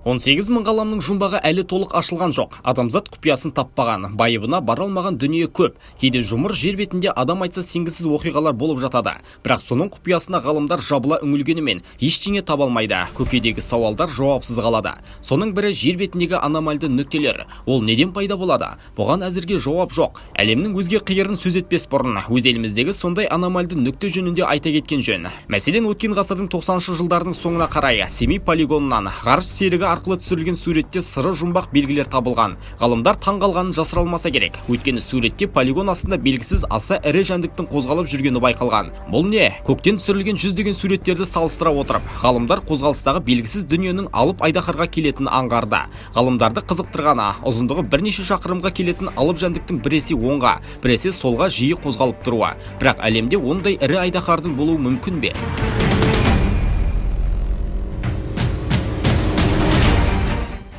18 мың ғаламның жұмбағы әлі толық ашылған жоқ. Адамзат құпиясын таппаған, байыбына бара алмаған дүние көп. Кейде жұмыр жер бетінде адам айтса сенгісіз оқиғалар болып жатады. Бірақ соның құпиясына ғалымдар жабыла үңілгенімен, ештеңе таба алмайды. Көкейдегі сауалдар жауапсыз қалады. Соның бірі — жер бетіндегі аномальды нүктелер. Ол неден пайда болады? Бұған әзірге жауап жоқ. Әлемнің өзге қиырын сөз етпес бұрын, өз еліміздегі сондай аномальды нүкте жөнінде айта кеткен жөн. Мәселен, өткен ғасырдың 90 жылдарының соңына қарай Семей полигонынан ғарыш серігі арқылы түсірілген суретте сыры жұмбақ белгілер табылған. Ғалымдар таң қалғанын жасыра алмаса керек. Өйткені суретте полигон астында белгісіз аса ірі жәндіктің қозғалып жүргені байқалған. Бұл не? Көктен түсірілген жүздеген суреттерді салыстыра отырып, ғалымдар қозғалыстағы белгісіз дүниенің алып айдаһарға келетінін аңғарды. Ғалымдарды қызықтырғаны — ұзындығы бірнеше шақырымға келетін алып жәндіктің біресе оңға, біресе солға жиі қозғалып тұруы. Бірақ әлемде ондай ірі айдаһардың болуы мүмкін бе?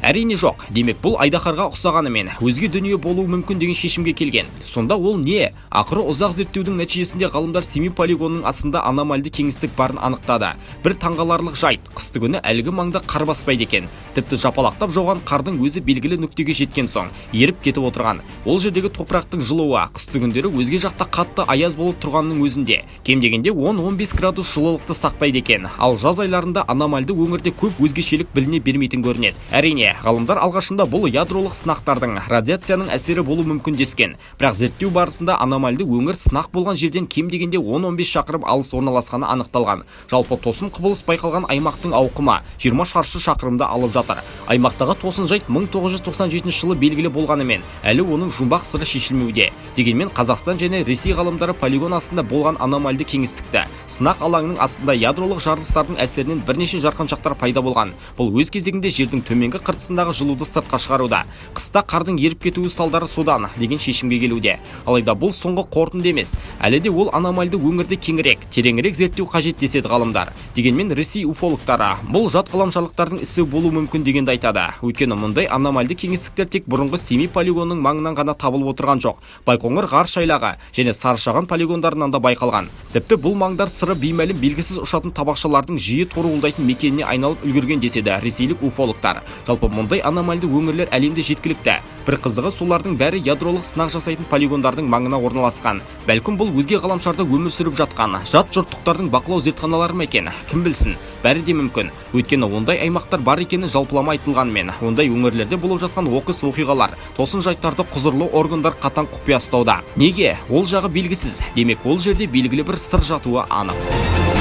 Әрине, жоқ. Демек, бұл айдаһарға ұқсағанымен, өзге дүние болуы мүмкін деген шешімге келген. Сонда ол не? Ақыры ұзақ зерттеудің нәтижесінде ғалымдар Семей полигонының астында аномальды кеңістік барын анықтады. Бір таңғаларлық жайт: қысты күні әлгі маңда қар баспайды екен. Тіпті жапалақтап жауған қардың өзі белгілі нүктеге жеткен соң еріп кетіп отырған. Ол жердегі топырақтың жылуы қысты күндері өзге жақта қатты аяз болып тұрғанның өзінде кем дегенде 10-15 градус жылылықты сақтайды екен. Ал жаз айларында аномальды өңірде көп өзгешелік біліне бермейтін көрінеді. Әрине, ғалымдар алғашында бұл ядролық сынақтардың, радиацияның әсері болуы мүмкін дескен. Бірақ зерттеу барысында аномальды өңір сынақ болған жерден кем дегенде 10-15 шақырым алыс орналасқаны анықталған. Жалпы, тосын құбылыс байқалған аймақтың ауқымы 20 шаршы шақырымды алып жатыр. Аймақтағы тосын жайт 1997 жылы белгілі болғанымен, әлі оның жұмбақ сыры шешілмеуде. Дегенмен Қазақстан және Ресей ғалымдары полигон астында болған аномальды кеңістікті сынақ алаңының астында ядролық жарылыстардың әсерінен бірнеше жарқыншақтар пайда болған. Бұл өз кезегінде жердің төменгі қыртысындағы жылуды сыртқа шығаруда. Қыста қардың еріп кетуі салдары содан деген шешімге келуде. Алайда бұл соңғы қорытынды емес. Әлі де ол аномальды өңірді кеңірек, тереңірек зерттеу қажет деседі ғалымдар. Дегенмен Ресей уфологтары бұл жат ғаламшарлықтардың ісі болуы мүмкін дегенді айтады. Өйткені мұндай аномальды кеңістіктер тек бұрынғы Семей полигонының маңынан ғана табылып отырған жоқ. Байқоңыр ғарыш айлағы және Сарышаған полигондарынан да байқалған. Тіпті бұл маңдар сыры беймәлім белгісіз ұшатын табақшалардың жиі торуылдайтын мекеніне айналып үлгерген деседі ресейлік уфологтар. Жалпы, мұндай аномальды өңірлер әлемде жеткілікті. Бір қызығы, солардың бәрі ядролық сынақ жасайтын полигондардың маңына орналасқан. Бәлкім, бұл өзге ғаламшарда өмір сүріп жатқан жат жұрттықтардың бақылау зертханалары ма екен? Кім білсін, бәрі де мүмкін. Өйткені ондай аймақтар бар екені жалпылама айтылғанымен, ондай өңірлерде болып жатқан оқыс оқиғалар, тосын жайттарды құзырлы органдар қатаң құпия ұстауда. Неге? Ол жағы белгісіз. Демек, ол жерде белгілі бір сыр жатуы анық.